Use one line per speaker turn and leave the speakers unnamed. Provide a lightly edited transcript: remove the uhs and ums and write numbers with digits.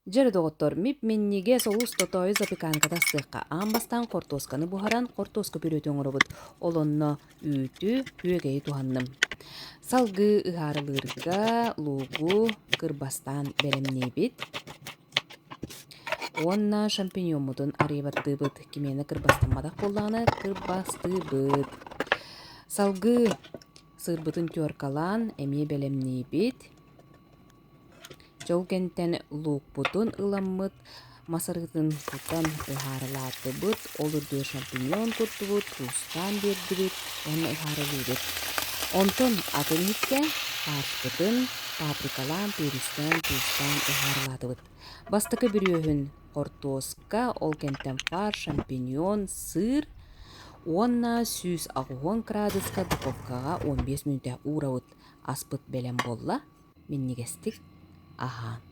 Дьэ эрэ, доҕоттор, мип-минньигэс олус тотоойу запеканката астыахха. Аан бастаан хортуосканы буһаран, хортуоска пюретун оҥоробут. Ол онно үүтү, күөгэйи туһанным. Салгыы ыһаарылыырга луугу кырбастаан бэлэмниибит. Уонна шампиньоммутун арыйбаттыыбыт. Кимиэнэ кырбастамматах буоллаҕына, кырбастыыбыт. Салгыы сыырбытын теркалаан эмиэ бэлэмниибит. Дьол кэнтэн луукпутун ыламмыт, мас арыытын кутан ыһаарылаатыбыт, ол үрдүгэр шампиньон куттубут, туустаан биэрдибит уонна ыһаарылыыбыт. Онтон атын иһиккэ фаршпытын паприкалаан, перецтээн, туустаан ыһаарылаатыбыт. Бастакы бүрүөһүн хортуоска, ол кэнтэн фарш, шампиньон, сыыр уонна 180 кыраадыска духовкаҕа 15 мүнүүтэ уурабыт. Аспыт бэлэм буолла. Минньигэстик аһаан.